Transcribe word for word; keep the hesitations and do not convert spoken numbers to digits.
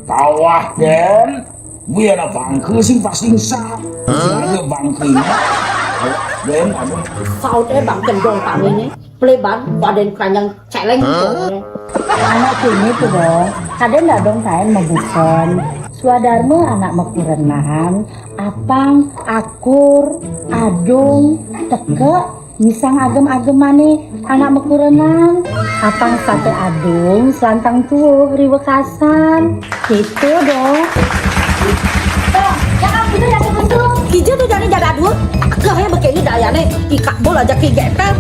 Tawah, Dén. Biar bangke sing pasti sah. Ada bangke. Dén, aduh. Saut é bangke dong tangini. Peleban badan keranjang celeng. Anak sini tuh dong. Kadén dadong kaén mabuken. Swadarma anak makurenan. Apang, akur, adung, teke, misang agem-agemané anak makurenan. Apang saté adung, selantang tuh riwekasan. Gitu dong. Tuh, jangan gitu, jangan gitu. Kija tuh jadi jadadua. Takeh ya begini dayane. Ikak bol aja kigek kan.